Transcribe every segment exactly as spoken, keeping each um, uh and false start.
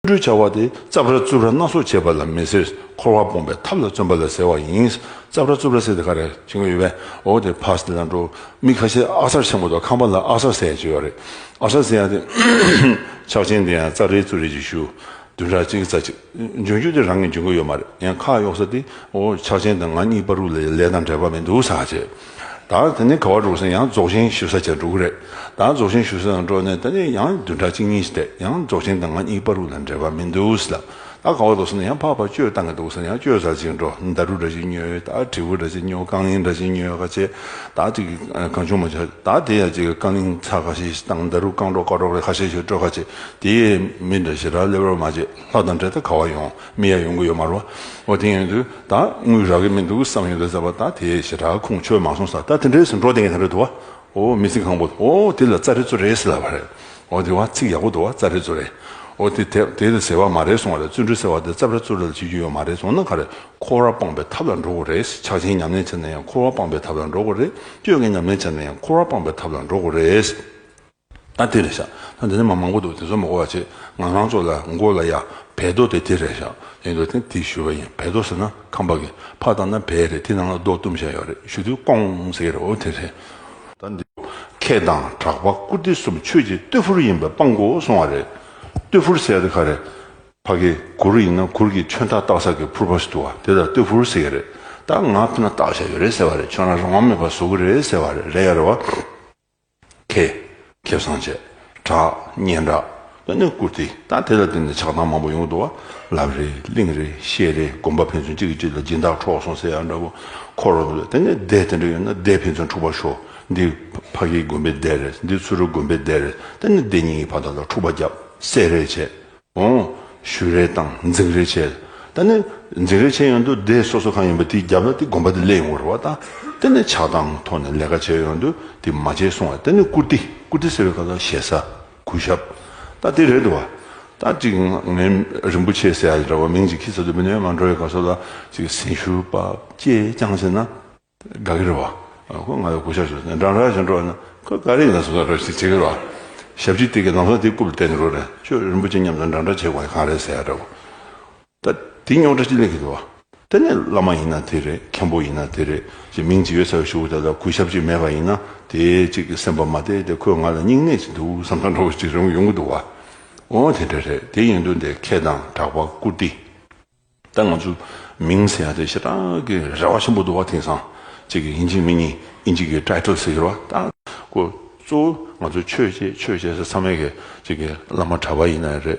བརྩོན་འགྲུས་བྱ་བ་དེ་རྩབ་ར་རྩུབ་ར་སྣ་ཚོགས་བྱེད་པ་ལ་མི་ཟེར། འཁོར་བ་སྤོང་བའི་ཐབས་ལ་བརྩོན་པ་ལ་ཟེར་བ་ཡིན། རྩབ་ར་རྩུབ་ར་ཟེར་དེ་ག་རེ་བྱེད་ཀྱི་ཡོད་པས། འོ་དེ་ཕར་དེ་ལ་འགྲོ། མི་ཁ་ཤས་ཨ་གསར་ཆེན་པོ་དང་ཁང་པ་ལ་ཨ་གསར་ཟེར་ཡ་ཅིག་ཡོད་རེད། ཨ་གསར་ཟེར་ཡ་དེ་ཕྱག་ཆེན་དེ་ཡང་རྩ་རེ་རྩུབ་རེ་ཅིག་ཞུ། བདུན་ཕྲག་གཅིག་རྩ་གཅིག་འཇོན་རྒྱུ་དེ་རང་གིས་འཇོན་གི་ཡོད་མ་རེད། ཡང་ཁག་གཡོག་ས་དེ་འོ་ཕྱག་ཆེན་དང་ང་གཉིས་བར་དུ་ལ་ལས་དང་འབྲེལ་བ་མི་འདུག་ཟེར་བྱས། ད་དེ་ནས་ག་བ་འགྲོ་ཟེར་ཡང་རྫོགས་ཆེན་ཞུ་ས་བྱས་འགྲོ་གི་རེད། ད་རྫོགས་ཆེན་ཞུ་ས་ལ་འགྲོ་ནས་དེ་ནས་ཡང་བདུན་ཕྲག་གཅིག་གཉིས་ཤིག་བསྡད། ཡང་རྫོགས་ཆེན་དང་ང་གཉིས་བར་དུ་ལ་འབྲེལ་བ་མི་འདུག་ཟེར་ལ། ད་ག་བ་འདུག་ཟེར་ན་ཡང་ཕར་ཕར་བཅོས་བཏང་གི་འདུག་ཟེར་ན་ཡང་བཅོས་ས་ཅིག་འགྲོ། ད་རུ་འདྲ་ཅིག་ཉོས། ད་དྲིལ་བུ་འདྲ་ཅིག་ཉོ། རྐང་གླིང་འདྲ་ཅིག་ཉོས་ག་བྱས། ད་ཅིག་གང་བྱུང་མ་བྱུང་ད་དེ་ཡང་ཅིག་རྐང་གླིང་ཚ་ཁ་ཤས་ཤིག་བཏང་། ད་རུ་རྐང་སྒྲོག་སྐ་སྒྲོག་རེ་ཁ་ཤས་ཤིག་སྤྲོད་ག་བྱས། དེ་མི་འདྲ་ཞེ་དྲག་སླེབས་རོགས་མ་བྱེད། ལྷ་དང་འདྲེ་ད་ག་བ་ཡོང་། མི་ཡང་ཡོང་གི་ཡོད་མ་རེད་བ། འོ་དེ་ཡིན་དུས་ད་དངུལ་རག་གི་མི་འདུག་བསམ་ཡོང་དུས་ཙམ་པ་ད་དེ་ཞེ་དྲག་ཁུངས་ཆོད་མ་སོང་ས། ད་དེ་འདྲའི་སུ་འགྲོ་བསྡད་མཁན་དེ་འདྲ་འདུག་བ། འོ་མི་ཚེ་གང་པོ་འོ་དེ་ལ་རྩ་རེ་རྩུབ་རེ་ཟེར་ལབ་པ་རེད། འོ་དེ་བ་ཚིག་ཡག་པོ་འདུག་བ། རྩ་རེ་རྩུབ་རེ། འོ་དེ་དེ་དེ་ལ་ཟེར་བ་མ་རེད་གསུང་བ་རེད། བརྩོན་འགྲུས་ཟེར་བ་དེ་རྩ་རེ་རྩུབ་རེ་ལ་བྱེད་རྒྱུ་ཡོད་མ་རེད་གསུང་ན་ག་རེ། འཁོར་བ་སྤངས་པའི་ཐབས་ལ་འགྲོ་དགོས་རེད། ཕྱག་ཆེན་ཉམས་ལེན་བྱས་ན་ཡང་འཁོར་བ་སྤངས་པའི་ཐབས་ལ་འགྲོ་དགོས་རེད། བཅོས་དགེ་ཉམས་ལེན་བྱས་ན་ཡང་འཁོར་བ་སྤངས་པའི་ཐབས་ལ་འགྲོ་དགོས་རེད། ད་དེ་རེད་ཤག་ད་འདི་ནས་མ་མང་པོ་འདུག་དེ་ཚོ་མ་གོ་བ་བྱེད། ང་རང་ཚོ་ལ་མགོ་ལ་ཡ་བལ་རྡོ་དེ་དེ་རེད་ཤག་ཡིན་འདུག་དེ་དེ་ཞུ་བ་ཡིན། བལ་རྡོ་ཟེར་ན་ཁམས་པ་གི་ཕ་དང་ན་བལ་རེད། དེ་ནང་ལ་རྡོ་བཏུམས་བཞག་ཡོད་རེད། ཞུ་དུས་ཀོང་ཟེར་གི་རེད། འོ་དེ་རེད། ད་འདི་ཁེ་དང་གྲགས་པ་བཀུར་སྟི་གསུམ་ཆོས་ཀྱི་གཏེར་ཕུར་ཡིན་པས་སྤང་དགོས་གསུང་བ་རེད། གཏེར་ཕུར་ཟེར་ཡ་དེ་ག་རེད། ཕ་གི་གུར་ཡིན་ན་གུར་གྱི་ཆོན་ཐག་བཏགས་ས་གི་ཕུར་པ་ཞིག་འདུག་བ། དེ་ལ་གཏེར་ཕུར་ཟེར་གི་རེད། ད་ང་ཕུ་ན་བཏགས་བཞག་ཡོད་རེད་ཟེར་བ་རེད། ཁྱོད་རང་རང་དབང་མེད་པར་བཟོ་གི་རེད་ཟེར་བ་རེད། རེད་ཡ་རེད་བ། ཁེ། ཁེ་བཟང་བྱས། གྲགས། སྙན་གྲགས། ད་ནི་བཀུར་སྟི། ད་དེ་ལ་བརྟེན་ནས་ཆགས་སྡང་མང་པོ་ཡོང་གི་འདུག་བ། ལབ་རེད། གླེང་རེད། བཤད་རེད། དགོན་པ་ཕན་ཚུན་གཅིག་གིས་གཅིག་ལ་སྦྱིན་བདག་འཕྲོག་སོང་ཟེར་ཡ་འདྲ་བོ། འཁོར་རོ་འདུག་དེ་ནས་སྡེ་དེ་འདྲ་ཡོད་ན་སྡེ་ཕན་ཚུན་འཁྲུག་པ་ཤོར། འདི་ཕ་གིའི་དགོན་པའི་སྡེ་རེད། འདི་ཚུ་རུ་དགོན་པའི་སྡེ་རེད། དེ་ནས་སྡེ་གཉིས་ཀྱི་བར་དག་ལ་འཁྲུག་པ་བརྒྱབ། བསད་རེས་བྱས། འོང་། ཞུ་རེས་དང་འཛིང་རེས་བྱས། ད་ནི་འཛིང་རེས་བྱས་ཡོང་དུས་སྡེ་སོ་སོ་གང་ཡིན་པ་དེའི་རྒྱབ་ལ་དེ་དགོན་པ་དེ་སླེབས་ཡོང་གི་རེད་བ། ད་དེ་ནི་ཆགས་སྡང་ཐོག་ནས་ལས་ཀ་བྱས་ཡོང་དུས་དེ་མ་བྱེད་གསུང་བ། དེ་ནི་བཀུར་སྟི། བཀུར་སྟི་ཟེར་བའི་སྐབས་ལ་ཞེ་ས། གུས་ཞབས། ད་དེ་རེད་འདུག་བ། ད་ཅིག་ངས་རིན་པོ་ཆེ་ཟེར་ཡ་འདྲ་བ་མིང་ཅིག་ཁྱི་ཚ་དུ་བི་ནས་མ་འགྲོ་བའི་སྐབས་སུ་ལ་ཅིག་ཟིན་ཞུ་པ་ཅེས་ཀྱང་ཟེར་ན། དགའ་གི་རེད་བ། ཁོ་ང་ལ་གུས་ཞབས་ཞུ་ནས་འདྲ་འདྲ་བྱེད་འགྲོ་ན་ཁོ་ག་རེ་ཡིན་ན་སོ་སོ་རོགས་ཞིག་བྱེད་ཀྱི་རེད་བ། ཞབས་ཕྱི་དེ་གའི་ལམ་སང་དེ་རྐུབ་ལ་བསྟན་ནས་རོགས་རེད། ཁྱོད་རིན་པོ་ཆེ་མཉམ་དུ་འདྲ་འདྲ་བྱེད་དགོས་གང་རེད་ཟེར་ཡ་འདྲ་བོ། ད་དེ་རྙོག་དྲ་ཅིག་སླེབས་ཀྱི་འདུག་བ། དེ་ནས་བླ་མ་ཡིན་ན་དེ་རེད། མཁན་པོ་ཡིན་ན་དེ་རེད། ཅིག་མིང་ཅིག་ཡོད་ཚར་བའི་གཞུག་གུ་དེ་ལ་གུས་ཞབས་ཅིག་མེད་པ་ཡིན་ན་དེ་ཅིག་གི་སེམས་པ་མ་བདེ་དེ་ཁོས་ང་ལ་སྙིང་ནད་ཅིག་འདུག་བསམ་ཐང་འདྲ་བོ་ཅིག་རུང་ཡོང་གི་འདུག་བ། འོ་དེ་འདྲ་རེད། དེ་ཡིན་དུས་འདི་ཁེ་དང་གྲགས་པ་བཀུར་སྟི། ད་ང་ཚོ་མིང་ཟེར་ཡ་དེ་ཞེ་དྲག་གི་རེ་བ་ཆེན་པོ་འདུག་བ། དེང་སང་ཅིག་གི་ཡིན་གཅིག་མིན་གཉིས་ཨིན་ཇི་གི་ཊའི་ཊལ་ཟེར་གི་རེད་བ། ད་ཁོ་གཙོ་བོ་ང་ཚོ་ཆོས་བྱེད་ཆོས་བྱེད་ཟེར་ཚང་མས་གི་ཅིག་གི་བླ་མ་གྲྭ་པ་ཡིན་ན་རེད།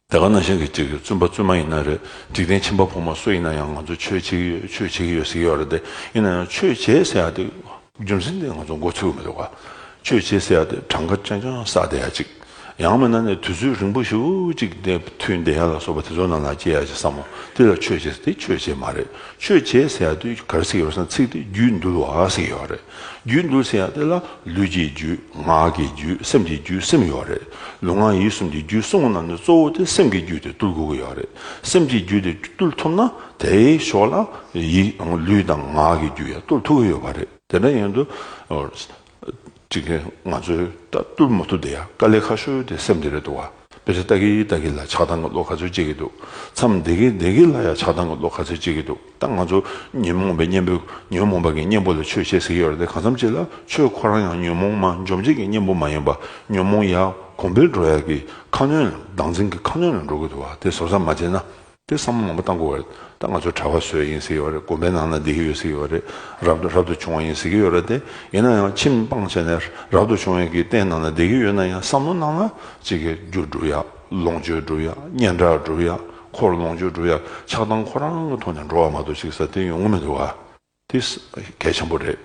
དེ་ག་ནང་བཞིན་གི་ཅིག་གི་བཙུན་པ་བཙུན་མ་ཡིན་ན་རེད། འཇིག་རྟེན་ཁྱིམ་པ་ཕོ་མོ་སུ་ཡིན་ན་ཡང་ང་ཚོ་ཆོས་བྱེད་ཀྱི་ཡོད་ཆོས་བྱེད་ཀྱི་ཡོད་ཟེར་གི་ཡོད་རེད་དེ། ཡིན་ན་ཡང་ཆོས་བྱེད་ཟེར་ཡ་དེ། རྒྱུ་མཚན་དེ་ང་ཚོ་མགོ་ཚོས་མི་འདུག་ག། ཆོས་བྱེད་ཟེར་ཡ་དེ་གྲངས་ཀ་རྐྱང་རྐྱང་བསགས་བསྡད་ཡ་ཅིག། ཡང་མིན་ན་ནི་དུས་ཚོད་རིང་པོ་ཞེ་པོ་ཅིག་དེ་མཐུན་བསྡད་ཡ་ལ་སོགས་པ་དེ་ཚོ་ནང་ལ་སྐྱེ་ཡ་ཅིག་བསམ་མོ། དེ་ལ་ཆོས་བྱེད་ཟེར་དེ་ཆོས་བྱེད་མ་རེད། ཆོས་བྱེད་ཟེར་ཡ་དེ་ག་རེ་ཟེར་གྱི་ཡོད་ཟེར་ན་ཚིག་དེ་རྒྱུད་འདུལ་བ་ཟེར་གྱི་ཡོད་རེད། རྒྱུད་འདུལ་ཟེར་ཡ་དེ་ལ་ལུས་ཀྱི་རྒྱུད། ངག་གི་རྒྱུད། སེམས་ཀྱི་རྒྱུད་གསུམ་ཡོད་རེད། ལུས་ངག་ཡིད་གསུམ་གྱི་རྒྱུད་གསུམ་ནང་ནས་གཙོ་བོ་དེ་སེམས་ཀྱི་རྒྱུད་དེ་བཏུལ་དགོས་ཀྱི་ཡོད་རེད། སེམས་ཀྱི་རྒྱུད་དེ་བཏུལ་ཐུབ་ན་དེའི་ཞོར་ལ་ཡིད་ལུས་དང་ངག་གི་རྒྱུད་ཡང་བཏུལ་ཐུབ་ཀྱི་ཡོད་པ་རེད། དེ་འདྲ་ཡིན་དུས། ཅིག་གིས་ང་ཚོའི་ད་བཏུལ་མ་ཐུབ་བསྡད་ཡ་དཀའ་ལས་ཁག་ཤོས་དེ་སེམས་དེ་རེད་འདུག་བ། དཔེ་ཆ་ལྟ་གི་ལྟ་གི་ལ་ཆགས་སྡང་གི་བློ་ག་ཚོད་སྐྱེ་གི་འདུག་མཚམས་བསྡད་གི་བསྡད་གི་ལ་ཡ་ཆགས་སྡང་གི་བློ་ག་ཚོད་སྐྱེ་གི་འདུག་ད་ང་ཚོ་ཉོན་མོངས་པའི་གཉེན་པོ་ཉོན་མོངས་པ་གི་གཉེན་པོ་ལ་ཆོས་བྱེད་ཟེར་གི་ཡོད་རེད་དེ། གང་འཚམ་ཅིག་ལ་ཆོས་ཁོ་རང་ཡང་ཉོན་མོངས་མ་འཇོམས་བྱེད་ཀྱི་གཉེན་པོ་མ་ཡིན་པ། ཉོན་མོངས་ཡར་གོང་འཕེལ་འགྲོ་ཡ་གི་ཁ་སྣོན་ལ་བདག་འཛིན་གྱི་ཁ་སྣོན་ལ་འགྲོ་གི་འདུག་བ། དེ་བཟོ་ས་མ་བྱས་ན། དེ་བསམ་བློ་མང་པོ་བཏང་དགོས་པ་རེད། ད་ང་ཚོ་གྲྭ་པ་བཟོས་ཡིན་ཟེར་གྱི་ཡོད་རེད། དགོན་པའི་ནང་ན་བསྡད་ཀྱི་ཡོད་ཟེར་གྱི་ཡོད་རེད། རབ་ཏུ་རབ་ཏུ་བྱུང་བ་ཡིན་ཟེར་གྱི་ཡོད་རེད་དེ། ཡིན་ན་ཡང་ཁྱིམ་སྤངས་བྱས་ནས་རབ་ཏུ་བྱུང་བའི་གི་རྟེན་ནང་ན་བསྡད་ཀྱི་ཡོད་ན་ཡང་བསམ་བློ་ནང་ལ་ཅིག་གི་རྒྱུ་སྒྲུབ་ཡ། ལོངས་སྤྱོད་སྒྲུབ་ཡ། སྙན་གྲགས་སྒྲུབ་ཡ། འཁོར་ལོངས་སྤྱོད་སྒྲུབ་ཡ། ཆགས་སྡང་ཁོ་རང་གི་ཐོག་ནས་འགྲོ་བ་མ་གཏོགས་ཅིག་ས་དེ་ཡོང་གི་མི་འདུག་བ། དེ་གལ་ཆེན་པོ་རེད།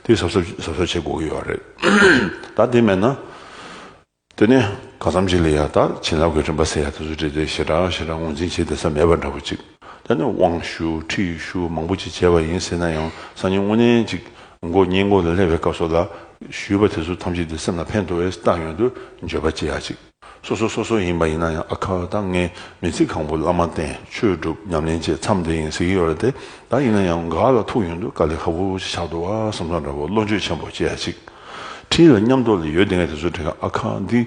དེ་གཟབ་གཟབ་གཟབ་གཟབ་བྱེད་དགོས་ཀྱི་ཡོད་རེད། ད་དེ་མེད་ན། དེ་ནས་གང་འཚམ་ཅིག་ལ་ཡ་ད་བྱིན་རླབས་ཀྱི་རིམ་པ་ཟེར་ཡ་དེ་ཚོ་བྲིས་ཏེ་ཞེ་དྲག་ཞེ་དྲག་ངོས་འཛིན་བྱེད་བསྡད་ས་མེད་པ་འདྲ་པོ་ཅིག། ད་ནི་དབང་ཞུ་ཁྲིད་ཞུ་མང་པོ་ཅིག་བྱས་པ་ཡིན་ཟེར་ན་ཡང་སང་ཉིན་དངོས་གནས་ཅིག་མགོ་བསྙེན་བཀུར་ལ་སླེབས་པའི་སྐབས་སུ་ལ་ཞུས་པ་དེ་ཚོ་ཐམས་ཅད་དེ་སེམས་ལ་ཕན་ཐོགས་པས་བཏང་ཡོང་དུས་འགྱོད་པ་སྐྱེ་ཡ་ཅིག། སོ་སོ་སོ་སོ་ཡིན་པ་ཡིན་ན་ཡང་ཨ་ཁ་ད་ངས་མི་ཚེ་གང་པོ་བླ་མ་བསྟེན་ཆོས་སྒྲུབ་ཉམས་ལེན་བྱས་མཚམས་བསྡད་ཡིན་ཟེར་གྱི་ཡོད་རེད་དེ། ད་ཡིན་ན་ཡང་ག་ལ་ཐུག་ཡོང་དུས་དཀའ་ལས་ཁག་པོ་ཞིག་ཆགས་འདུག་བ་བསམ་བསམ་འདྲ་པོ་བློ་འགྱོད་ཆེན་པོ་སྐྱེ་ཡ་ཅིག། འཁྲིས་ལ་མཉམ་དུ་ལ་ཡོད་བསྡད་མཁན་དེ་ཚོ་དྲན་ཁ་ཨ་ཁ་འདི་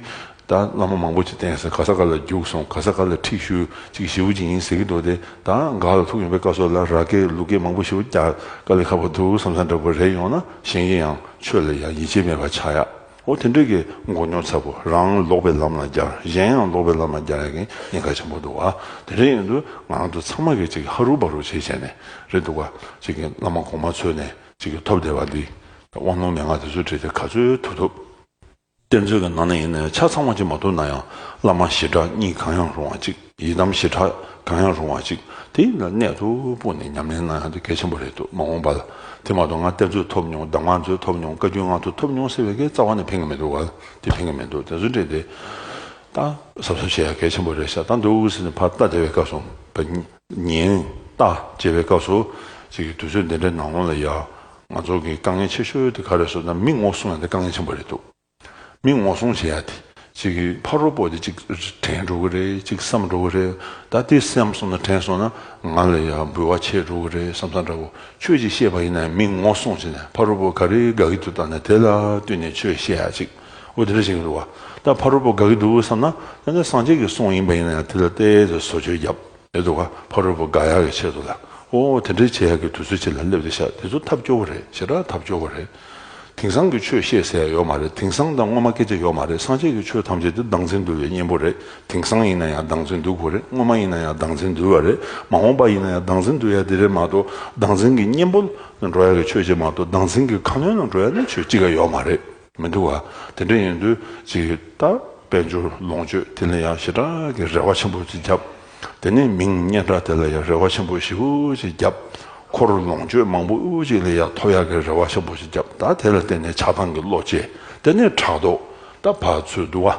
ད་བླ་མ་མང་པོ་ཅིག་བསྟེན་སོང་། ག་ས་ག་ལ་རྒྱུགས་སོང་། ག་ས་ག་ལ་ཁྲིད་ཞུས། ཅིག་ཞེ་པོ་ཅིག་ཡིན་ཟེར་གྱི་འདུག་སྟེ། ད་ག་ལ་ཐུག་ཡོང་པའི་སྐབས་སུ་ལ་ར་སྐད་གླུ་སྐད་མང་པོ་ཞེ་པོ་རྒྱག་དཀའ་ལས་ཁག་པོ་འདུག་བསམ་བསམ་འདྲ་པོ་རེ་ཡོང་ན། གཞན་གྱིས་ཡང་ཆོས་ལ་ཡང་ཡིད་ཆེས་མེད་པ་ཆགས་ཡ། འོ་དེ་འདྲའི་གི་མགོ་རྙོག་ཚ་པོ། རང་ལོག་པའི་ལམ་ལ་རྒྱག་གཞན་ཡང་ལོག་པའི་ལམ་ལ་རྒྱག་ཡ་གི་ཉེན་ཁ་ཆེན་པོ་འདུག་བ། དེ་འདྲ་ཡིན་དུས་ང་རང་ཚོ་ཚང་མ་གི་ཅིག་ཧ་རུ་བ་རུ་བྱེད་བྱས་ནས་རེད་འདུག་བ། ཅིག་གི་བླ་མ་གོང་མ་འཚོལ་ནས་ཅིག་གི་ཐོབ་བསྡད་པ་འདི། དབང་ལུང་མན་ངག་དེ་ཚོ་བྲིས་ཏེ་ག་ཚོད་ཐུབ་ཐུབ། གཏེར་མཛོད་ཀྱི་ནང་ན་ཡིན་ན་ཡང་ཆ་ཚང་བ་ཅིག་མ་ཐུབ་ན་ཡང་། བླ་མ་ཞེ་དྲག་གཉིས་གང་ཡང་རུང་བ་ཅིག་ཡི་དམ་ཞེ་དྲག་གང་ཡང་རུང་བ་ཅིག་དེ་ཡིན་ན་གནད་དུ་སྤུངས་ནས་ཉམས་ལེན་གནང་ཡག་དེ་གལ་ཆེན་པོ་རེད་འདུག་མ་འོངས་པ་ལ། དེ་མ་གཏོགས་ང་གཏེར་མཛོད་ཐོབ་མྱོང་། གདམས་ངག་མཛོད་ཐོབ་མྱོང་། བཀའ་བརྒྱུད་དངོས་ཐོབ་ཐོབ་མྱོང་ཟེར་བའི་གི་རྩ་བ་ནས་ཕན་གི་མི་འདུག་བ། དེ་ཕན་གི་མི་འདུག་དེ་ཚོ་འདྲ་དེ་ད་གཟབ་གཟབ་བྱེད་ཡག་གལ་ཆེན་པོ་རེད་ཤག་ད་འདུག་ཟེར་ནས་ཕར་ལྟ་བསྡད་པའི་སྐབས་སུ་བ། ཉན་ལྟ་བྱེད་པའི་སྐབས་སུ་ཅིག་གི་དུས་ཚོད་འདི་འདྲའི་ནང་ལོགས་ལ་ཡ། ང་ཚོ་གི་དཀའ་ངལ་ཆེ་ཤོས་དེ་ག་རེ་ཟེར་ན། མི་ངོ་སྲུང་ཡག་དེ་དཀའ་ངལ་ཆེན་པོ་རེད་འདུག་མི་ངོ་སྲུང་བྱེད་ཡ་དེ། ཅིག་གི་ཕ་རོལ་པོ་དེ་ཅིག་དྲན་འགྲོ་གི་རེད། ཅིག་བསམ་འགྲོ་གི་རེད། ད་དེ་བསམ་སོང་ན་དྲན་སོང་ན་ང་ལ་ཡང་འབུལ་བ་ཆད་འགྲོ་གི་རེད་བསམ་བསམ་འདྲ་པོ། ཆོས་ཅིག་བཤད་པ་ཡིན་ན་མི་ངོ་སྲུང་བྱས་ནས་ཕ་རོལ་པོ་ག་རེ་དགའ་གི་འདུག་ལྟ་ན་དེ་ལ་བསྟུན་ནས་ཆོས་བཤད་ཡ་ཅིག་འོ་དེ་འདྲ་བྱེད་ཀྱི་འདུག་བ། ད་ཕ་རོལ་པོ་དགའ་གི་འདུག་བསམ་ན། ད་ནི་སངས་རྒྱས་ཀྱི་གསུང་ཡིན་པ་ཡིན་ན་ཡང་དེ་ལ་བལྟས་ཏེ་བཟོ་བཅོས་བརྒྱབ། རེད་འདུག་ག་ཕ་རོལ་པོ་དགའ་ཡག་གི་ཆེད་དུ་ལ། ཨོ་དེ་འདྲའི་བྱེད་ཡག་གི་དུས་ཚོད་ཅིག་ལ་སླེབས་བསྡད་ཤག་དེ་ཚོ་ཐབས་སྐྱོ་བོ་རེད། ཞེ་དྲག་ཐབས་སྐྱོ་བོ་རེད། དེང་སང་གི་ཆོས་བཤད་ཟེར་ཡག་ཡོད་མ་རེད། དེང་སང་དང་སྔོན་མ་སྐད་ཆ་ཡོད་མ་རེད། སངས་རྒྱས་ཀྱི་ཆོས་ཐམས་ཅད་དེ་བདག་འཛིན་འདུལ་བའི་གཉེན་པོ་རེད། དེང་སང་ཡིན་ན་ཡང་བདག་འཛིན་འདུལ་དགོས་རེད། སྔོན་མ་ཡིན་ན་ཡང་བདག་འཛིན་འདུལ་བ་རེད། མ་འོངས་པ་ཡིན་ན་ཡང་བདག་འཛིན་འདུལ་ཡག་དེ་རེད་མ་གཏོགས། བདག་འཛིན་གྱི་གཉེན་པོ་འགྲོ་ཡག་གི་ཆོས་ཅིག་མ་གཏོགས། བདག་འཛིན་གྱི་ཁ་གནོན་ནང་འགྲོ་ཡག་ནི་ཆོས་གཅིག་ཀ་ཡོད་མ་རེད། མི་འདུག་བ། དེ་འདྲ་ཡིན་དུས་ཅིག་ད་དཔལ་འབྱོར་ལོངས་སྤྱོད་དེ་ལ་ཡང་ཞེ་དྲག་གི་རེ་བ་ཆེན་པོ་ཅིག་བརྒྱབ། དེ་ནས་མིང་སྙན་གྲགས་དེ་ལ་ཡང་རེ་བ་ཆེན་པོ་ཞེ་པོ་ཅིག་བརྒྱབ། འཁོར་ལོངས་སྤྱོད་མང་པོ་ཅིག་ལ་ཡང་ཐོབ་ཡག་གི་རེ་བ་ཆེན་པོ་ཅིག་བརྒྱབ། ད་དེ་ལ་བརྟེན་ནས་ཆགས་སྡང་གི་བློ་སྐྱེས། དེ་ནས་ཕྲག་དོག་ད་ཕར་ཚུར་འདུ་བ།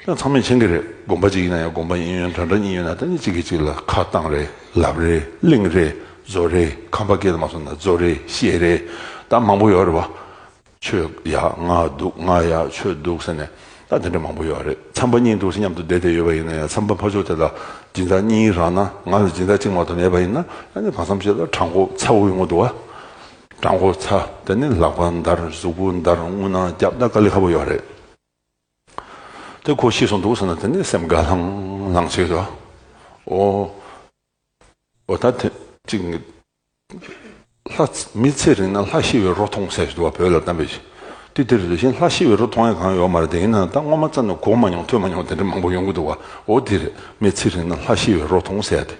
ད་ཚང་མས་མཁྱེན་གྱི་རེད། དགོན་པ་ཅིག་ཡིན་ན་ཡང་། དགོན་པ་གཡས་གཡོན་འདྲ་འདྲ་གཉིས་ཡོད་ན། ད་ནི་གཅིག་གིས་གཅིག་ལ་ཁ་བཏང་རེད། ལབ་རེད། གླེང་རེད། མཛོ་རེད། ཁམས་པ་སྐད་ལ་མ་སོང་ན་མཛོ་རེད། བཤད་རེད། ད་མང་པོ་ཡོད་རེད་བ། ཁྱོད་ཡག་ང་སྡུག་ང་ཡག་ཁྱོད་སྡུག་ཟེར་ནས། ད་དེ་འདྲ་མང་པོ་ཡོད་རེད། ཚན་པ་གཉིས་འདུག་སེ་མཉམ་དུ་བསྡད་བསྡད་ཡོད་པ་ཡིན་ན་ཡང་། ཚན་པ་ཕར་ཕྱོགས་དེ་ལ་སྦྱིན་བདག་གཉིས་རག་ན། ང་ལ་སྦྱིན་བདག་གཅིག་མ་གཏོགས་མེད་པ་ཡིན་ན། ཨ་ནི་བར་མཚམས་ཅིག་ལ་དྲང་པོ་ཚ་པོ་ཡོང་གི་འདུག་བ། དྲང་པོ་ཚ། དེ་ནི་ལག་པ་འདར། གཟུགས་པོ་འདར། རྔུལ་ནག་རྒྱབ། ད་དཀའ་ལས་ཁག་པོ་ཡོད་རེད། དེ་ཁོ་ཤི་སོང་འདུག་ཟེར་ན། དེ་ནི་སེམས་དགའ་ལྷང་ལྷང་བྱེད་ཀྱི་འདུག་ཨོ། ཨོ་ད་དེ་གཅིག་ལྷ། མི་ཚེ་རིང་ན་ལྷ་ཤི་བའི་རོ་མཐོང་ཟེར་ཞིག་འདུག་བ། བོད་ལ་གཏམ་དཔེ་ཞིག་དེ་དེ་རེད། དེ་བཞིན་ལྷ་ཤི་བའི་རོ་མཐོང་ཡ་གང་ཡོད་མ་རེད། དེ་ཡིན་ན་ད་སྔོན་མ་རྩ་ནས་གོ་མ་མྱོང་། ཐོས་མ་མྱོང་། དེ་འདྲ་མང་པོ་ཡོང་གི་འདུག་བ། འོ་དེ་རེད། མི་ཚེ་རིང་ན་ལྷ་ཤི་བའི་རོ་མཐོང་ཟེར་ཡ་དེ།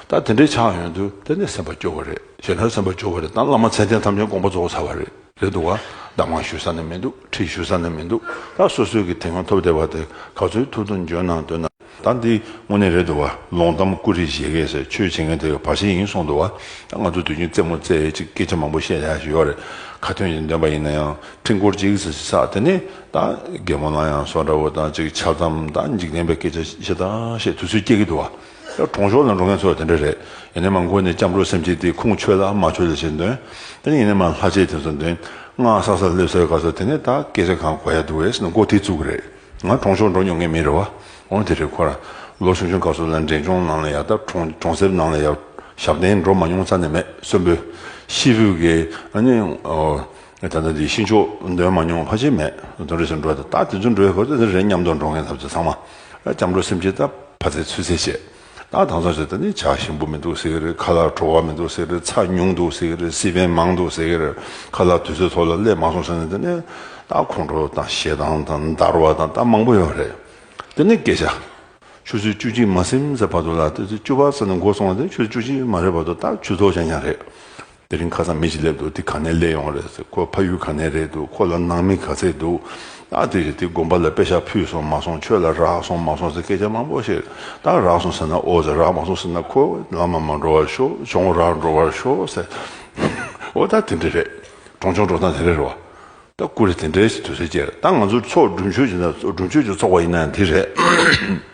ད་དེ་འདྲའི་ཆགས་ཡོང་དུས་དེ་ནི་སེམས་པ་སྐྱོ་བོ་རེད། ཞེ་དྲག་སེམས་པ་སྐྱོ་བོ་རེད། ད་བླ་མ་མཚན་ལྡན་ཐམས་ཅད་དགོངས་པ་རྫོགས་ཚར་བ་རེད། རེད་འདུག་བ། གདམས་ངག་ཞུ་ས་ནི་མི་འདུག་ཁྲིད་ཞུ་ས་ནི་མི་འདུག་ད་སོ་སོའི་གི་དེ་སྔོན་ཐོབ་བསྡད་པ་དེ་ག་ཚོད་ཐུབ་ཐུབ་འཇོན་གནང་འདོད་ན། ད་འདི་དངོས་གནས་རེད་འདུག་བ། ལོང་གཏམ་ཀུ་རེ་བཞེས་མཁན་ཟེར། ཆོས་བྱེད་མཁན་དེ་ག་བར་ཆད་ཡིན་གསུངས་འདུག་བ། ད་ང་ཚོ་དུས་རྒྱུན་རྩེད་མོ་རྩེ་ཅིག་སྐད་ཆ་མང་པོ་བཤད་ཡ་ཞིག་ཡོད་རེད། ཁ་ཏོན་ཞིག་འདོན་པ་ཡིན་ན་ཡང་། འཕྲིན་སྐོར་ཅིག་ཟེར་ཞིག་བསགས། དེ་ནས་ད་རྒན་མོ་ལ་ཡང་བཟོ་འདྲ་བོ་དང་ཅིག་འཆལ་གཏམ་དང་འཇིག་རྟེན་པའི་སྐད་ཆ་ཞེ་དྲག་བཤད་དུས་ཚོད་སྐྱེལ་གྱི་འདུག་བ། ད་གྲོང་ཆོག་ལ་འགྲོ་མཁན་ཚོ་དེ་འདྲ་རེད། ཡིན་ནའི་མ་མགོ་ནས་སྐྱབས་འགྲོ་སེམས་བསྐྱེད་དེ་ཁུངས་ཆོད་ལ་མ་ཆོད་ལ་བྱེད་འདོན། དེ་ནས་ཡིན་ནའི་མ་ལྷ་ཆས་དེ་ཚོ་འདོན། སྔགས་བསགས་ས་སླེབས་སའི་སྐབས་སུ་དེ་ནས་ད་སྐད་ཆ་གང་གོ་ཡ་འདུག་གས་ཟེར་ནས་མགོ་དེ་བཙུགས་ཀྱི་རེད། ང་གྲོང་ཆོག་འགྲོ་མྱོང་མཁན་མི་རེད་བ། འོ་དེ་རེད། ཁོ་རང་ལོ་ཆུང་ཆུང་སྐབས་སུ་ལ་འབྲས་ལྗོངས་ནང་ལ་ཡ། ད་གྲོང་གྲོང་གསེབ་ནང་ལ་ཡ་ཞབས་བརྟན་འགྲོ་མ་མྱོང་རྩ་ནས་མེད། གསོན་པོ་ཤི་བོ་གི། ཨ་ནི་ཨོ། ད་ལྟ་འདི་ཤིང་མཆོག་འདོན་མ་མྱོང་ཕལ་ཆེར་མེད། དེ་འདྲ་ཞིག་འགྲོ། ད་ད་དེ་ཚོ་འགྲོ་ཡ་གོ་ཚོད་དེ་རེད། མཉམ་དུ་འགྲོ་མཁན་ཐབས་ཚོད་ཚང་མ། ཨ་སྐྱབས་འགྲོ་སེམས་བསྐྱེད་ད་ཕ་ཚེ་ཚུལ་ཚེ་བྱས། ད་དང་ཚོ་ཞིག་ད་ནི་ཇ་ཞིམ་པོ་མི་འདུག་ཟེར་གི་རེད། ཁ་ལག་བྲོ་བ་མི་འདུག་ཟེར་གི་རེད། ཚྭ་ཉུང་འདུག་ཟེར་གི་རེད། སི་པན་མང་འདུག་ཟེར་གི་རེད། ཁ་ལག་དུས་ཚོད་ཐོག་ལ་སླེབས་མ་སོང་ཟེར་ནས། དེ་ནས་ད་ཁོང་ཁྲོ་དང་ཞེ་སྡང་དང་འདར་བ་དང་ད་མང་པོ་ཡོད་རེད། དེ་ནས་སྐད་ཆ། ཆུ་ཚོད་བཅུ་གཅིག་མ་ཟིན་ཙམ་བར་དུ་ལ། དེ་ཚོ་བཅུ་པ་ཙམ་ནས་འགོ་སོང་བ་དེ་ཆུ་ཚོད་བཅུ་གཅིག་མ་རེད་བར་དུ་ད་ཆུ་ཚོད་ཆང་ཆང་རེད། དེ་རིང་ཁ་སང་མི་ཞིག་སླེབས་འདུག་དེ་ག་ནས་སླེབས་ཡོང་རེད་ཟེར། ཁོ་ཕ་ཡུལ་ག་ནས་རེད་འདུག་ཁོ་ལ་ནང་མི་ག་ཚད་འདུག་ད་དེ་དེ་དགོན་པ་ལ་པེ་ཤག་ཕུལ་སོང་མ་སོང་། ཆོས་ལ་རག་སོང་མ་སོང་ཟེར་སྐད་ཆ་མང་པོ་བཤད། ད་རག་སོང་ཟེར་ན་ཨོ་ཟེར། རག་མ་སོང་ཟེར་ན་ཁོ་ལམ་མ་འགྲོ་བར་ཤོག་གྱོང་རག་འགྲོ་བར་ཤོག་ཟེར། ཨོ་ད་དེ་འདྲ་རེད། གྲོང་ཆོག་འགྲོ་སྟངས་དེ་འདྲ་རེད་བ། ད་ཀུ་རེ་དེ་འདྲའི་ཞིག་དུས་ཚོད་སྐྱེལ། ད་ང་ཚོ་ཚོགས་སྒྲུབ་མཆོད་ཅིག་ན། སྒྲུབ་མཆོད་ཅིག་ཚོགས་པ་ཡིན་ན་དེ་རེད།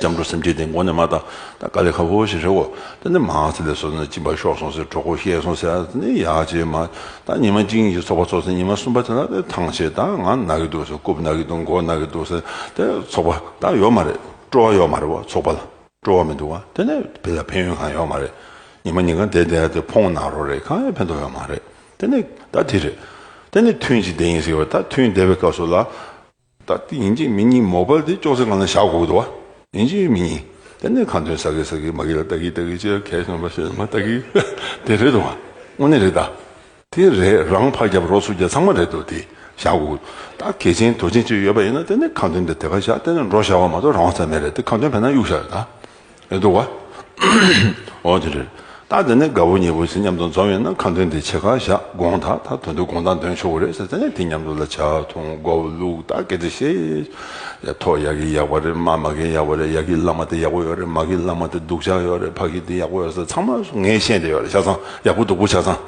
སྐྱབས་འགྲོ་སེམས་བསྐྱེད་དེ་མགོ་ནས་མར་བཏང་། ད་དཀའ་ལས་ཁག་པོ་ཞིག་རེད་འོ། དེ་ནས་མང་ཙམ་ལས་སོང་ན་གཅིན་པ་ཤོར་སོང་ཟེར། གྲོད་ཁོག་བཤལ་སོང་ཟེར། དེ་ནས་ཡག་བྱས་མ། ད་ཉི་མ་གཅིག་གཉིས་ཀྱི་ཚོགས་པ་ཚོགས་ཚེ་ཉི་མ་གསུམ་པ་དེ་ལ་དེ་ཐང་ཆད། ད་ང་ན་གི་འདུག་ཟེར། རྐུབ་ན་གི་འདུག་མགོ་ན་གི་འདུག་ཟེར། དེ་ཚོགས་པ་ད་ཡོད་མ་རེད། སྤྲོ་བ་ཡོད་མ་རེད་བ། ཚོགས་པ་ལ་སྤྲོ་བ་མི་འདུག་བ། དེ་ནས་དེ་ལ་ཕན་ཡོན་གང་ཡོད་མ་རེད། ཉི་མ་ཉིན་གང་བསྡད་བསྡད་དེ་ཕོང་ན་རོ་རེད། གང་ཡང་ཕན་ཐོགས་ཡོད་མ་རེད། དེ་ནས་ད་དེ་རེད། དེ་ནས་ཐུན་གཅིག་བསྡད་ཡིན་ཟེར་བ། ད་ཐུན་བསྡད་པའི་སྐབས་སུ་ལ། ད་དེ་ཡིན་གཅིག་མིན་གཉིས་མོ་བལ་དེ་ཅོག་ཙེ་སྒང་ལ་བཞག་དགོས་འདུག་བ། ཡིན་གཅིག་མིན་གཉིས། དེ་ནས་ཁ་འདོན་ས་གི་ས་གི་མ་གི་ལ་ལྟ་གི་ལྟ་གི་ཅེས་གལ་སོང་བ་ཞེས་མ་ལྟ་གི་དེ་རེད་འདུག་བ། དངོས་གནས་རེད་ད། དེ་རེད། རང་ཕར་རྒྱབ་རོགས་ཚུར་རྒྱབ་ཚང་མ་རེད་འདུག་དེ་བཞག་དགོས། ད་གལ་ཆེན་དོན་ཆེན་ཅིག་ཡོད་པ་ཡིན་ན་དེ་ནས་ཁ་འདོན་དེ་དེ་ག་བཞག་དེ་ནས་འགྲོ་བཞག་པ་མ་གཏོགས་རང་དབང་ས་མེད་རེད། དེ་ཁ་འདོན་བས་ན་གཡུག་བཞག་རེད་ད། ཨེ་འདུག་བ། འོ་དེ་རེད། ད་དེ་ནས་དགའ་བོ་ཉེ་བོ་ཞིག་མཉམ་དུ་འཛོམས་ཡོད་ན་ཁ་འདོན་དེ་ཕྱེད་ཀ་བཞག་དགོངས་དག་ད་དོན་དུ་དགོངས་དག་འདོན་ཆོག་གི་རེད་ཟེར། དེ་ནས་དེ་མཉམ་དུ་ལ་ཇ་འཐུང་སྒོ་བླུག་ད་སྐད་ཆ་བཤད། ཡ་ཐོག་ཡ་གི་ཡག་པ་རེད། མ་མ་གི་ཡག་པ་རེད། ཡ་གི་བླ་མ་དེ་ཡག་པོ་ཡོད་རེད། མ་གི་བླ་མ་དེ་སྡུག་ཅག་ཡོད་རེད། ཕ་གི་དེ་ཡག་པོ་ཡོད་ཟེར་ཚང་མ་ངས་བཤད་བསྡད་ཡོད་རེད། ཆ་ཚང་ཡག་པོ་སྡུག་པོ་ཆ་ཚང་།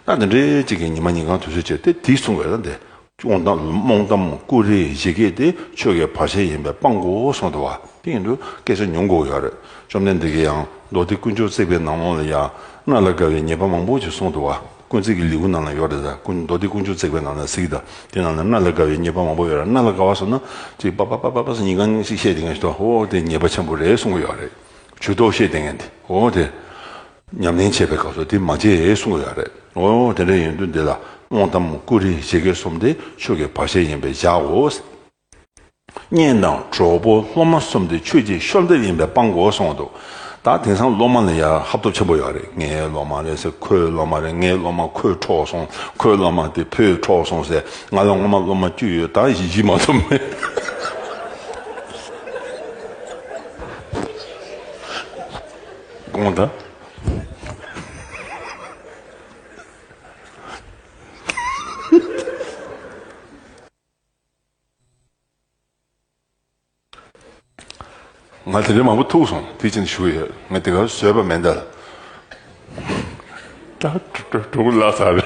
ད་དེ་འདྲའི་གཅིག་གི་ཉི་མ་ཉིན་གང་དུས་ཚོད་བྱས་ཏེ་དེ་གསུང་དགོས་ད་འདི། སྨོན་ལམ་སྨོན་ལམ་ཀུ་རེ་བཞི་བརྒྱད་དེ་ཆོས་ཀྱི་བར་ཆད་ཡིན་པས་སྤང་དགོས་གསུངས་འདུག་བ། དེ་ཡིན་དུས་སྐད་ཆ་ཉུང་དགོས་ཡོད་རེད། བཅོམ་ལྡན་འདས་ཀྱིས་ཡང་མདོ་སྡེ་དཀོན་མཆོག་བརྩེགས་པའི་ནང་ལོགས་ལ་ཡང་གནད་ལ་དགའ་བའི་ཉེས་པ་མང་པོ་ཞིག་གསུངས་འདུག་བ། དཀོན་བརྩེགས་ཀྱི་ལེའུ་ནང་ལ་ཡོད་རེད་ད། ཀུན་མདོ་སྡེ་དཀོན་མཆོག་བརྩེགས་པའི་ནང་ལ་གཟིགས་ད། དེ་ནང་ལ་གནད་ལ་དགའ་བའི་ཉེས་པ་མང་པོ་ཡོད་རེད། གནད་ལ་དགའ་བ་སོགས་ན་ཅིག་པ་པ་པ་པ་པ་སོགས་ཉིན་གང་ཞིག་བཤད་དེ་ངས་ཤི་ཏོ་ཨོ་དེ་ཉེས་པ་ཆེན་པོ་རེད་གསུང་གི་ཡོད་རེད། ཇུས་གཏོགས་བཤད་དེ་ངས་དེ་ཨོ་དེ། ཉམས་ལེན་བྱེད་པའི་སྐབས་སུ་དེ་མ་བྱེད་གསུང་གི་ཡོད་རེད། འོ་དེ་འདྲ་ཡིན་དུས་འདི་ལ་སྨོན་ལམ་ཀུ་རེ་བཞི་བརྒྱད་གསུམ་དེ་ཆོས་ཀྱི་བར་ཆད་ཡིན་པས་བཞག་གོ། གཉེན་དང་གྲོགས་པོ་སློབ་མ་གསུམ་དེ་ཆོས་ཀྱི་བཤོལ་འདེབས་ཡིན་པས་སྤང་དགོས་གསུངས་འདུག་ད་དེང་སང་སློབ་མ་ལ་ཡ་ཧབ་ཐོབ་ཆེན་པོ་ཡོད་རེད། ངའི་སློབ་མ་རེད་ཟེར། ཁོའི་སློབ་མ་རེད། ངའི་སློབ་མ་ཁོས་འཕྲོག་སོང་། ཁོའི་སློབ་མ་དེ་ཕོས་འཕྲོག་སོང་ཟེར། ང་ལ་སྔོན་མ་སློབ་མ་བཅུ་ཡོད། ད་བཞི་བཞི་མ་ཐོབ་མེད། དགོངས་དག་ང་དེ་འདྲའི་མང་པོ་ཐུག་སོང་། དེ་ཅན་ཞུ་ཡོད། ང་དེ་གར་བཟོས་པ་མེད་འདལ། ད་གྲུ་གུ་ལ་ས་རེད།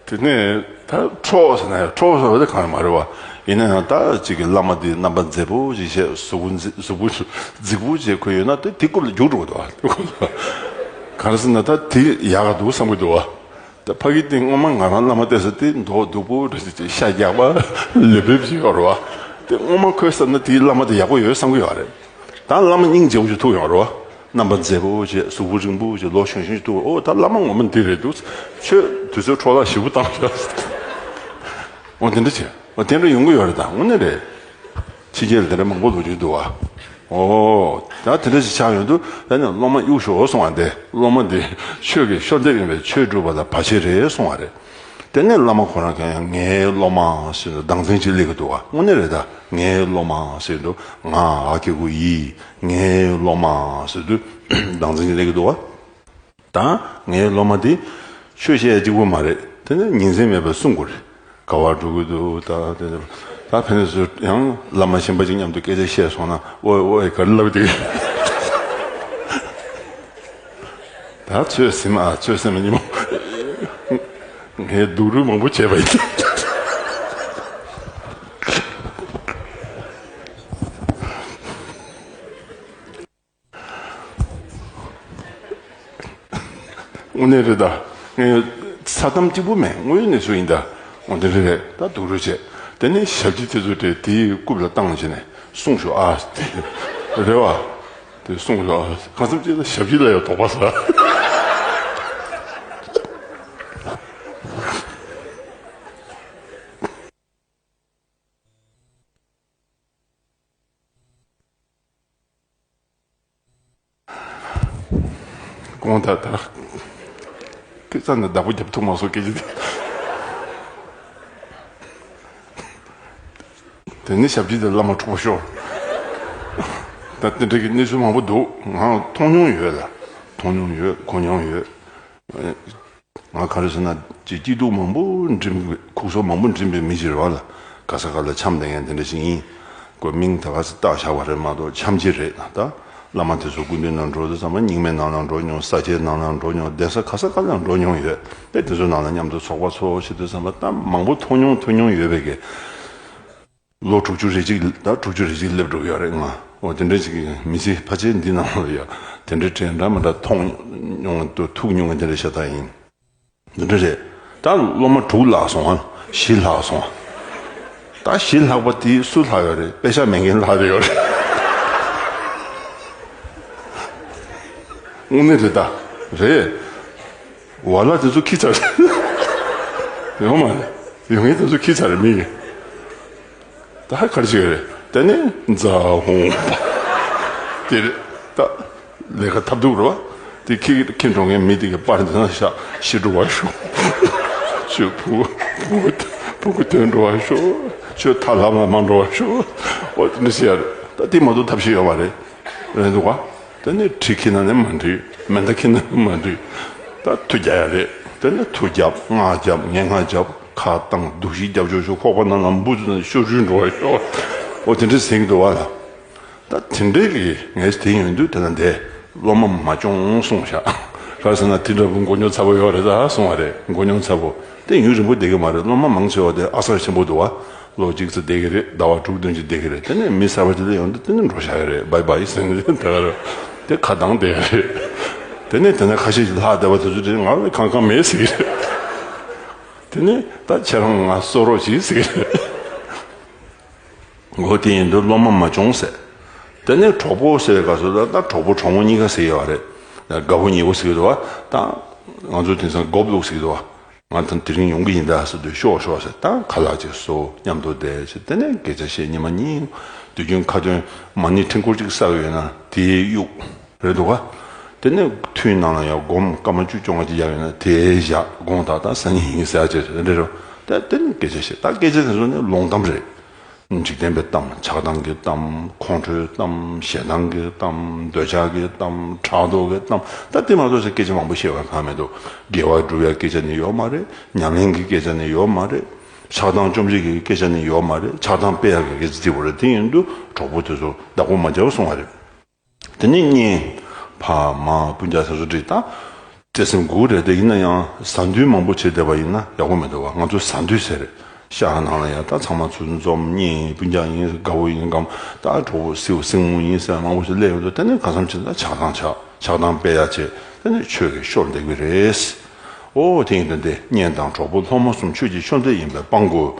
དེ་ནས་ད་འཕྲོག་ཟེར་ན་ཡང་འཕྲོག་ཟེར་བ་དེ་གང་ཡང་མ་རེད་བ། ཡིན་ན་ཡང་ད་ཅིག་གི་བླ་མ་དེ་རྣམ་པ་མཛེས་པོ་ཞིག་བྱས། གཟུགས་པོ་མཛེས་གཟུགས་པོ་རྫིག་པོ་བྱས་ཁོ་ཡོད་ན་དེ་དེ་རྐུབ་ལ་རྒྱུག་འགྲོ་གི་འདུག་བ། གང་ཟེར་ན་ད་དེ་ཡག་ག་འདུག་བསམ་གི་འདུག་བ། ད་ཕ་གི་དེ་སྔོན་མ་ང་རང་བླ་མ་བལྟས་ས་དེ་མདོག་སྡུག་པོ་རེད་ཟེར། ཤ་རྒྱགས་པ་ལེབ་ལེབ་ཅིག་ཡོད་རེད་བ། དེ་སྔོན་མ་ཁོས་བསམ་ན་དེའི་བླ་མ་དེ་ཡག་པོ་ཡོད་བསམ་གི་ཡོད་རེད། ད་བླ་མ་སྙིང་རྗེ་པོ་ཞིག་ཐུག་ཡོང་རེད་བ། རྣམ་པ་མཛེས་པོ་བྱས། གཟུགས་པོ་རིང་པོ་བྱས། ལོ་གཞོན་གཞོན་ཞིག་ཐུག་ཨོ་ད་བླ་མ་ངོ་མ་འདི་རེད་འདུག་ཁྱོད་དུས་ཚོད་འཕྲོ་བརླག་ཞེ་པོ་བཏང་ཤག་ཨོ་དེ་འདྲ་བྱས། ཨོ་དེ་འདྲ་ཡོང་གི་ཡོད་རེད། ད་དངོས་གནས་རེད། ཕྱི་རྒྱལ་ལ་དེ་འདྲ་མང་པོ་ལོ་རྒྱུས་འདུག་བ། ཨོ། ད་དེ་འདྲ་ཞིག་ཆགས་ཡོང་དུས་ད་ནི་སློབ་མ་གཡུག་ཞོག་གསུང་བ་འདི། སློབ་མ་འདི་ཆོས་ཀྱི་བཤོལ་འདེབས་ཡིན་པས་ཆོས་སྒྲུབ་པ་ལ་བར་ཆད་རེད་གསུང་བ་རེད། དེ་ནས་བླ་མ་ཁོ་རང་གིས་ཡང་ངའི་སློབ་མ་ཟེར་དུས་སྡང་ཚན་ཅིག་སླེབས་ཀྱི་འདུག་བ། དངོས་གནས་རེད་ད། ངའི་སློབ་མ་ཟེར་དུས་ང་ཨ་ཁེ་གུ་ཡི། ངའི་སློབ་མ་ཟེར་དུས་སྡང་ཚན་ཅིག་སླེབས་ཀྱི་འདུག་བ། ད་ངའི་སློབ་མ་དེ་ཆོས་བཤད་ཡ་གཅིག་པུ་མ་རེད། དེ་ནི་ཉིན་མཚན་མེད་པར་གསུང་དགོས་རེད། ག་པར་འགྲོ་གི་འདུག་ད་དེ་ད་ཕན་ཚུན་ཡང་བླ་མ་གཞན་པ་ཅིག་མཉམ་དུ་སྐད་ཆ་བཤད་སོང་ན་ཨོའི་ཨོའི་ག་རེ་ལབ་དེ། ད་ཚོད་ཟིན་ཨ་ཚོད་ཟིན་མ་ཉིན་མོ་ངས་སྡུག་རུས་མང་པོ་བྱས་པ་ཡིན། དངོས་གནས་རེད་ད། ངས་ས་གཏམ་གཅིག་པུ་མེད། དངོས་ཡོད་གནས་ཚུལ་ཡིན་ད། འོ་དེ་རེད་རེད། ད་སྡུག་རུས་བྱས། དེ་ནས་ཞབས་ཕྱི་དེ་ཚོ་དེ་དེའི་རྐུབ་ལ་བཏང་བྱས་ནས་གསུངས་ཤོག་ཨ། དེ་རེད་བ། དེ་གསུངས་ཤོག་ཨ། གང་འཚམ་ཅིག་ལ་ཞབས་ཕྱི་ལ་ཡང་དོགས་པ་ཟ། དགོངས་དག་ད། ཁྱེད་རྩ་ནས་བདག་པོ་རྒྱབ་ཐུབ་མ་སོང་སྐད་ཆ་དེ། དེ་ནི་ཞབས་ཕྱི་དེ་བླ་མ་འཁྲུག་པ་ཤོར། ད་དེ་འདྲ་གི་གནས་ཚུལ་མང་པོ་འདུག་ང་མཐོང་མྱོང་ཡོད་ལ། མཐོང་མྱོང་ཡོད། གོ་མྱོང་ཡོད། ང་ག་རེ་ཟེར་ན་ཅིག་སྐྱིད་སྡུག་མང་པོ་འགྲིམ་པའི་ཁུག་སོ་མང་པོ་འགྲིམ་པའི་མི་ཞིག་རེད་བ་ལ། ག་ས་ག་ལ་འཆམ་བསྡད་མཁན་དེ་འདྲ་ཞིག་ཡིན། ཁོའི་མིང་ད་ག་ས་བཏགས་བཞག་པ་རེད་མ་གཏོགས་འཆམ་གྱི་རེད་ད། བླ་མ་དེ་ཚོ་སྐུ་མདུན་ནང་འགྲོ་དུས་ཙམ་པ་རྙིང་མའི་ནང་ལ་འགྲོ་མྱོང་། ས་ཆའི་ནང་ལ་འགྲོ་མྱོང་། གདན་ས་ག་ས་ག་ལ་འགྲོ་མྱོང་ཡོད། དེ་དེ་ཚོའི་ནང་ལ་མཉམ་དུ་ཚོགས་པ་ཚོགས་བྱེད་དུས་ཙམ་པ་ད་མང་པོ་མཐོང་མྱོང་ཐོས་མྱོང་ཡོད་པའི་གི་ལོ་དྲུག་ཅུ་རེ་གཅིག་ད་དྲུག་ཅུ་རེ་གཅིག་སླེབས་འགྲོ་གི་ཡོད་རེད་ང་། འོ་དེ་འདྲ་ཅིག་མི་ཚེ་ཕལ་ཆེར་འདི་ནང་ལ་ཡ་དེ་འདྲའི་དྲན་འདྲ་མི་འདྲ་མཐོང་མྱོང་དུ་ཐུག་མྱོང་བ་དེ་འདྲ་ཤ་སྟག་ཡིན། འདི་འདྲ་རེད། ད་སློབ་མ་དྲུག་ལྷག་སོང་ཨ། བཞི་ལྷག་སོང་། ད་བཞི་ལྷག་པ་དེ་སུ་ལྷག་ཡོད་རེད། དཔེ་ཆ་མེད་མཁན་ལྷག་རེ་ཡོད་རེད། དངོས་གནས་རེད་ད། རེད། ཝ་ལ་དེ་ཚོ་ཁྱི་ཚ་རེད། ཡོང་མ་རེད། ཡོང་ངེས་དེ་ཚོ་ཁྱི་ཚ་རེད་མི་ཡིན། ད་ཧ་གར་ཅིག་རེད། དེ་ནས་ཛ་ཧོང་པ་དེ་རེད། ད་ལས་ཀ་ཐབས་སྡུག་རེད་བ། དེ་ཁྱི་ཁྱི་འགྲོ་མཁན་མི་དེ་གི་པར་འདི་ན་བཞག་ཤི་འགྲོ་བ་ཤོག་ཁྱོད་བུ་བུ་བུ་གུ་དོན་འགྲོ་བ་ཤོག་ཁྱོད་ཐ་ལམ་ལ་མ་འགྲོ་བ་ཤོག་འོ་དེ་འདྲ་ཟེར་ཡ་རེད། ད་དེ་མ་གཏོགས་ཐབས་ཤེས་ཡོད་མ་རེད། རེད་འདུག་བ། དེ་ནས་གྲི་ཁྱེར་ན་ནི་མ་འགྲིག་མེ་མདའ་ཁྱེར་ན་ནི་མ་འགྲིག་ད་མཐུ་རྒྱག་ཡ་རེད། དེ་ནས་མཐུ་རྒྱབ། སྔགས་རྒྱབ། ངན་སྔགས་རྒྱབ། ཁ་བཏང་། སྡུག་ཤི་རྒྱབ་ཆོག་ཆོག་ཁོག་པ་ནང་ལ་འབུ་ཚུ་ནང་ཤོར་རུལ་འགྲོ་བ་ཤོག་འོ་དེ་འདྲ་ཟེར་གྱི་འདུག་བ་ལ། ད་དེ་འདྲའི་གི་ངས་དེ་ཡོང་དུས་དེ་ན་འདས་སློབ་མ་མ་སྐྱོང་གསུངས་ཤག་ག་རེ་ཟེར་ན་དེ་འདྲ་བུ་མགོ་རྙོག་ཚ་པོ་ཡོད་རེད་ད་གསུངས་པ་རེད། མགོ་རྙོག་ཚ་པོ་དེ་ཡུན་རིང་པོ་བསྡད་ཀྱི་མ་རེད། སློབ་མ་མང་ཆེ་བ་དེ་ཨ་གསར་ཆེན་པོ་འདུག་བ། ལོ་གཅིག་ཙམ་བསྡད་ཀྱི་རེད། ཟླ་བ་དྲུག་བདུན་ཅིག་བསྡད་ཀྱི་རེད། དེ་ནས་མི་གསར་པ་ཅིག་ལ་ཡོང་དུས་དེ་ནས་འགྲོ་བཞག་ཡོད་རེད། བའི་བའི་ཟེར་ནས་དེ་ག་རེད། དེ་ཁ་གདངས་བསྡད་ཡོད་རེད། དེ་ནས་དེ་ནས་ཁ་ཤས་ཅིག་ལྷག་བསྡད་པ་དེ་ཚོ་དེ་ང་ལ་གང་གང་མེད་ཟེར་གྱི་རེད། དེ་ནས་ད་ཁྱེད་རང་ང་གསོ་རོགས་གྱིས་ཟེར་གྱི་རེད། འོ་དེ་ཡིན་དུས་སློབ་མ་མ་སྐྱོང་ཟེར། དེ་ནས་གྲོགས་པོ་ཟེར་བའི་སྐབས་སུ་ད་ད་གྲོགས་པོ་གྲོགས་མོ་གཉིས་ཀ་ཟེར་ཡོད་རེད། དགའ་པོ་ཉེ་པོ་ཟེར་གྱི་འདུག་བ། ད་ང་ཚོ་དེང་སང་སྒོབ་ལུག་ཟེར་གྱི་འདུག་བ། ང་ད་དེ་རིང་ཡོང་གི་ཡིན་ད་ཟེར་དུས་ཤོག་ཤོག་ཟེར། ད་ཁ་ལག་ཅིག་གསོ། མཉམ་དུ་བསྡད་ཟེར། དེ་ནས་སྐད་ཆ་བཤད། ཉི་མ་གཉིས། དུས་རྒྱུན་ཁ་ཏོན་མ་ཎི་ཕྲེང་སྐོར་ཅིག་བསགས་ཡོད་ན་དེའི་གཡུག་རེད་འདུག་ག་དེ་ནས་ཐུན་ནང་ལ་ཡང་སྒོམ་སྐར་མ་བཅུ་བཅོ་ལྔ་ཅིག་བཞག་ཡོད་ན་དེའི་བཞག་དགོངས་དག་ད་སང་ཉིན་ཡིན་ཟེར་ཡ་ཅིག་རེད་རེད། ད་དེ་ནས་སྐད་ཆ་བཤད། ད་སྐད་ཆ་དེ་ཚོ་ནི་ལོང་གཏམ་རེད། འཇིག་རྟེན་པའི་གཏམ། ཆགས་སྡང་གི་གཏམ། ཁོང་ཁྲོའི་གཏམ། ཞེ་སྡང་གི་གཏམ། འདོད་ཆགས་ཀྱི་གཏམ། ཕྲག་དོག་གི་གཏམ། ད་དེ་མ་གཏོགས་སྐད་ཆ་མང་པོ་བཤད་པ་གང་མི་འདུག་དགེ་བ་སྒྲུབ་ཡ་སྐད་ཆ་ནི་ཡོད་མ་རེད། ཉམས་ལེན་གྱི་སྐད་ཆ་ནི་ཡོད་མ་རེད། ཆགས་སྡང་བཅོམ་བྱེད་ཀྱི་སྐད་ཆ་ནི་ཡོད་མ་རེད། ཆགས་སྡང་སྤེལ་ཡ་གི་སྐད་ཆ་དེ་བོ་རེད། དེ་ཡིན་དུས་གྲོགས་པོ་དེ་ཚོ་བདག་པོ་མ་བྱའོ་གསུང་བ་རེད། དེ་ནས་གཉེན། ཕ་མ་སྤུན་ཀྱག་སོ་སོ་འགྲིག་ད། བརྩེ་སེམས་དགུ་རེད་དེ། ཡིན་ན་ཡང་ཟ་འདུས་མང་པོ་བྱེད་བསྡད་པ་ཡིན་ན་ཡག་པོ་མི་འདུག་བ། ང་ཚོ་ཟ་འདུས་ཟེར། ཤག་ནང་ལ་ཡང་ད་ཚང་མ་ཚུར་འཛོམས། གཉེན་སྤུན་ཀྱག་ཡིན། དགའ་བོ་ཡིན་གམ། ད་གྲོགས་པོ་སེའུ་སྲིང་མོ་ཡིན་ཟེར་མང་པོ་ཞིག་སླེབས་ཡོང་དུས་དེ་ནས་གང་འཚམ་ཅིག་ད་ཆགས་སྡང་ཆགས། ཆགས་སྡང་སྤེལ་ཡ་བྱེད། དེ་ནས་ཆོས་ཀྱི་ཤོར་བསྡད་ཀྱི་རེད། ཨོ་དེ་ཡིན་དུས་འདི་གཉེན་དང་གྲོགས་པོ་སློབ་མ་གསུམ་ཆོས་ཀྱི་མཆོད་རྫས་ཡིན་པས་སྤང་དགོས།